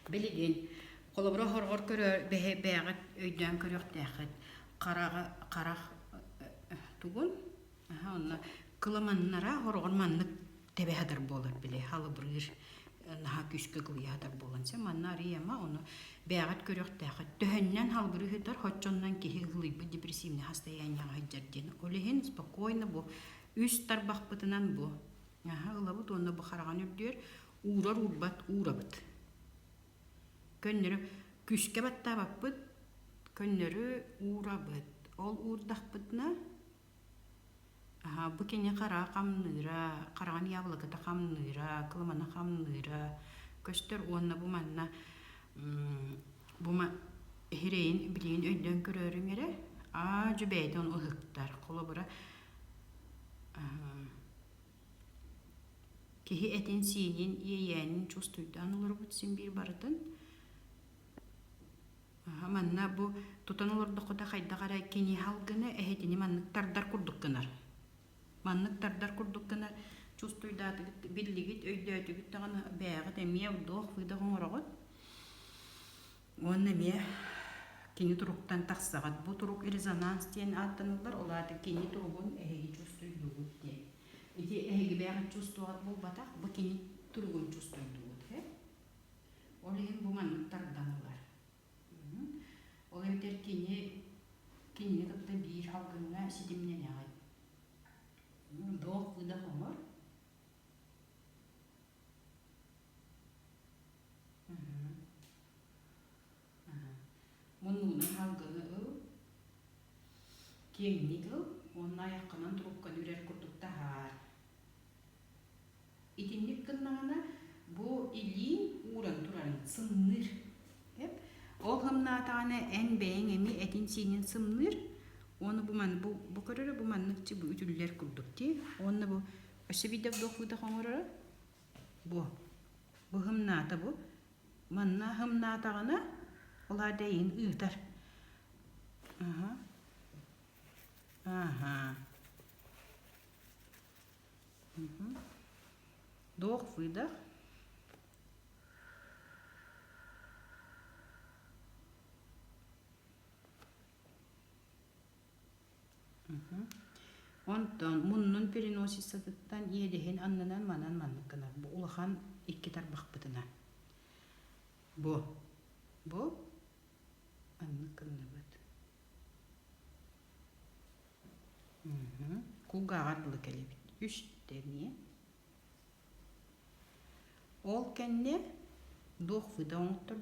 Билигин холобура хорҕор көрөр бэйэҕит өйдөөн көрүөхтээххит хараҕы харах тугун онно кыламаннара хороҕор маннык тэбэ сатар буолар били халыбырыыр наһаа күүскэ кылыйа сатар буолан сэ манна арыйама ону бэйэҕит көрүөхтээххит төһөннөн халбырыы сытар хоччоннон киһи ылыйбыт депрессивный состояниеҕа сылдьар диэн ол иһин спокойно бу үс тарбахпытынан бу аха ылабыт уонна бу хараҕын үрдүөр уурар уурбат уурабыт көннөрү күүскэ баттаабаппыт көннөрү уурабыт ол уурдахпытына Аһаа, бу кини хараҕа хамныыра, хараҕын яблоката хамныыра, кылымана хамныыра көстөр уонна бу манна бу иһирэйин билигин өйдөөн көрөөрүҥ эрэ аа-дьу бэйэтэ ону ыһыктар. Холобура, киһи этин-сиинин, иэйээнин чувствуйдаан олорбут син биир барытын Манна бу тутан олордоххута хайдах эрэ кини халгыны эһэтини маннык тардар курдук гынар. Маннык тардар курдук гынар чувствуйдаатыгыт, биллигит, өйдөөтүгүт даҕаны бэйэҕит эмиэ вдох-выдох оҥороҕут. Уонна эмиэ кини туруктан тахсаҕыт. Бу турук резонанс диэн ааттаныллар, ол аата кини туругун эһиги чувствуйдуугут диэн. Ити эһиги бэйэҕит чувствуйаҕыт буолбатах, бу кини туругун чувствуйдуугут. Ол иһин бу маннык тардан ылар. Ол эбэтэр кини кинини кытта биир салгыҥҥа ситимнэнэҕит. Вдох-выдох оҥор. Муннугунан салгыны ыл, киэҥник ыл уонна айаххынан трубканы үрэр курдук таһаар. Итинник гыннаҕына бу илииҥ ууран турарын сымныыр. Ол сымнаатаҕына эн бэйэҥ эмиэ этин-сиинин сымныыр уонна бу ман бу бу көрөрө бу маннык бу үтүллэр курдук дии. Уонна бу өссө биирдэ вдох-выдох оҥороро бу бу һымнаата бу манна һымнаатаҕына ол аата эйигин ыытар. Аха. Аха. Вдох-выдох. Онтон муннун переносицатыттан иэдэһин аннынан манан маннык гынар. Бу улахан икки тарбахпытынан. Бу. Бу аннык гынныбыт. Кулгааҕар дылы кэлэбит. Үстэ эмиэ. Ол кэннэ вдох-выдох оҥоттордум.